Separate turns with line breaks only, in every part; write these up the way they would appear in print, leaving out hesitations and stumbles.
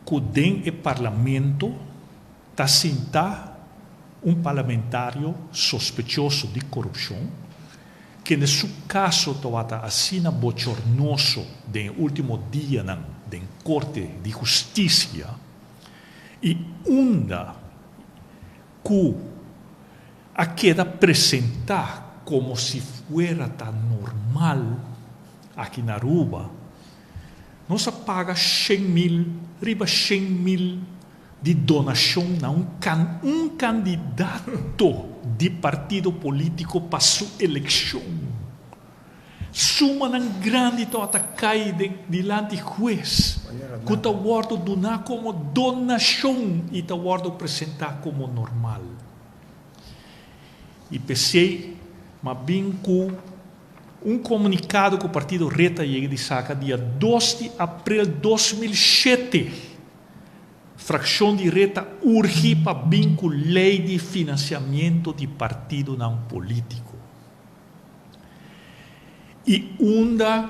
Ku den e parlamento ta sintá un parlamentario sospechoso di korupshon, kende su kaso tawata asina bochornoso den e último dianan den Korte di Hustisia i unda ku a keda presentá komo si fuera ta normal aki na Aruba. Nos a paga 100.000 riba 100.000 di donashon na un un kandidato di partido polítiko pa su elekshon. Sumanan grandi tabata kai den dilanti hues ku ta wòrdu duná komo donashon i ta wòrdu presentá komo normal. I p'esei m'a bin ku un komunikado ku partido red a yega di saka dia 2 di aprel 2007. Frakshon di red ta urgi pa bin ku lei di finansiamiento di partidonan polítiko. I unda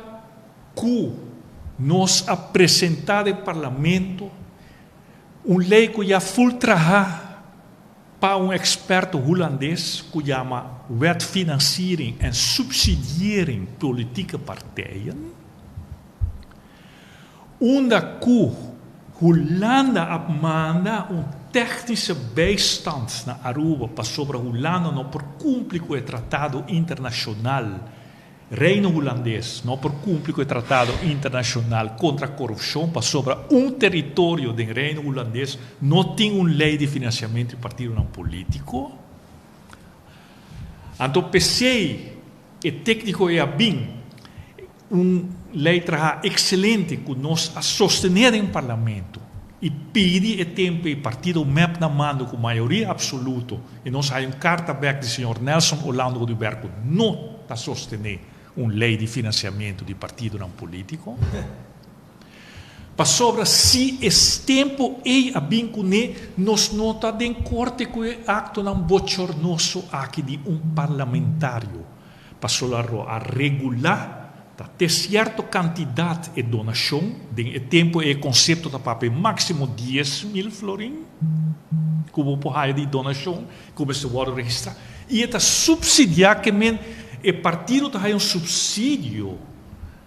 ku nos a presentá den parlamento un lei ku ya ful trahá pa un eksperto hulandes ku yama Wet Financiering en Subsidiering Politieke Partijen, unda ku Hulanda a manda un technische bijstand na Aruba pasobra Hulanda no por kumpli ku e tratado internashonal. Reino Hulandes no por kumpli ku e tratado internashonal kontra korupshon pasobra un teritorio den Reino Hulandes no tin un lei di finansiamentu di partidonan polítiko. Anto p'esei e tékniko ei a bin un lei traha ekselente ku nos a sostené den parlamento i pidi e tempu ei partido mep na mando ku mayoria apsoluto i nos haya un karta bèk di señor Nelson Orlando Oduber ku no ta sostené un lei di finansiamentu di partidonan polítiko. Pasobra si es tempu ei a bin kuné nos no ta den korte ku e aktonan bochornoso aki di un parlamentario. Pasobra lo a regulá ta te sierto kantidat e donashon, den e tempu ei e konsepto ta papia máksimo 10.000 florin ku bo por haya di donashon ku mester wòrdu registrá i e ta supsidiá ke men e partido ta haya un supsidio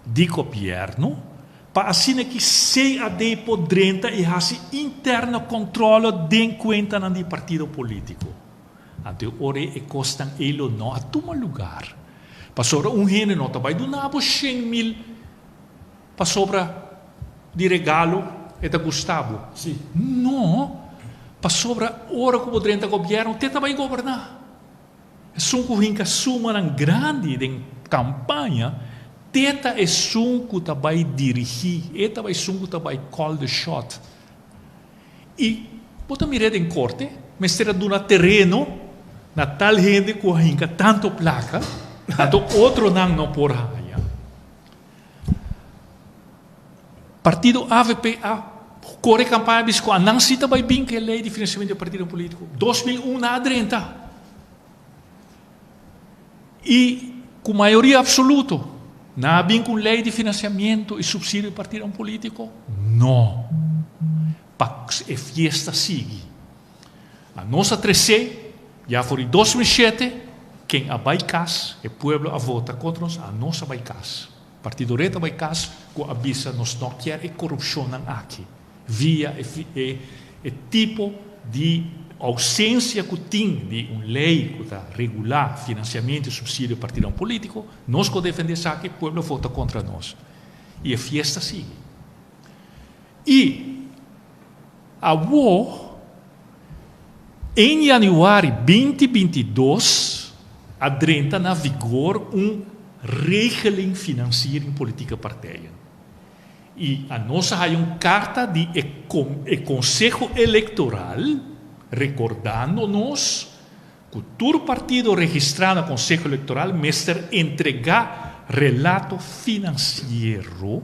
di gobièrnu pa asina ki CAD por drenta i hasi interno kòntròle den kuentanan di partido polítiko. Anto e ora ei e kosnan ei lo no a tuma lugar. Pasobra un hende no ta bai duna bo 100.000 pasobra di regalo e ta gusta bo. No, pasobra ora ku bo drenta gobièrnu te ta bai goberná. Esun ku hinka sumanan grandi den kampaña te ta esun ku ta bai dirigí, e ta bai esun ku ta bai call the shot. I bo ta mir'é den korte, mester a duna tereno na tal hende ku a hinka tantu plaka, anto otronan no por haña. Partido avp a kore kampaña bisa ku anan si ta bai bin ku e lei di finansiamentu di partidonan polítiko. 2001 nan a drenta i ku mayoria apsoluto nan a bin ku un lei di finansiamentu i supsidio di partidonan polítiko? No. Pa e fiesta sigui. A nos a tresé, ya for di 2007, ken a bai kas, e pueblo a vota kontra nos, a nos a bai kas. Partido Red a bai kas ku a bisa nos no kier e korupshonnan aki via e e tipo di ousensia ku tin di un lei ku ta regulá finansiamentu i supsidio di partidonan polítiko. Nos ku a defendé esaki, pueblo a vota kontra nos. I e fiesta sigui. I awor, en yanüari 2022 a drenta na vigor un Regeling Financiering Politieke Partijen. I a nos a haya un karta di e e Konseho Elektoral rekordando nos ku tur partido registrá na Konseho Elektoral mester entregá relato finansiero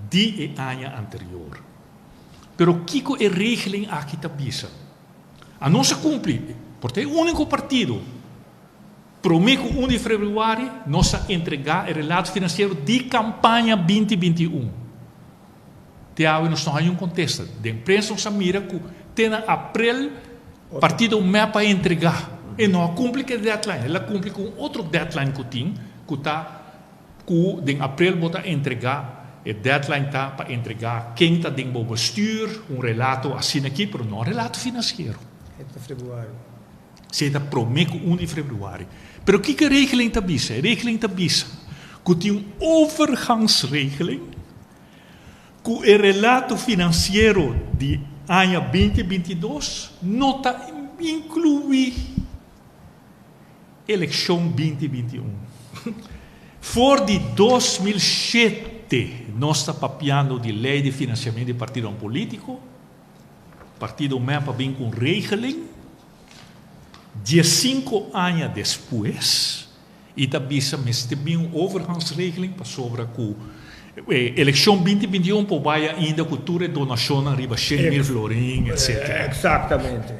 di e aña anterior. Pero kiko e regeling aki ta bisa? A nos a kumpli, por ta e úniko partido. Promé ku 1 di febrüari nos a entregá e relato finansiero di kampaña 2021. Te awe nos no haña un kontesta. Den prensa nos a mira ku te na aprel partido mep a entregá. E no a kumpli ku e deadline. El a kumpli ku un otro deadline ku tin, ku ta ku den aprel bo ta entregá. E deadline ta pa entregá ken ta den bo bestuur, un relato asina aki, pero no relato finansiero.
E ta februari.
Si e ta promé ku un di februari. Pero kiko e regeling ta bisa? E regeling ta bisa ku tin un overgangsregeling ku e relato finansiero di aña 2022 no ta inkluí elekshon 2021. For di 2007 nos ta papiando di lei di finansiamentu di partidonan polítiko. Partido mep a bin ku un regeling 15 aña despues i ta bisa mester bin un overgangsregeling pasobra ku elekshon 2021 por bai ainda ku tur e donashonnan riba 100.000 florin etcetera.
Exactamente.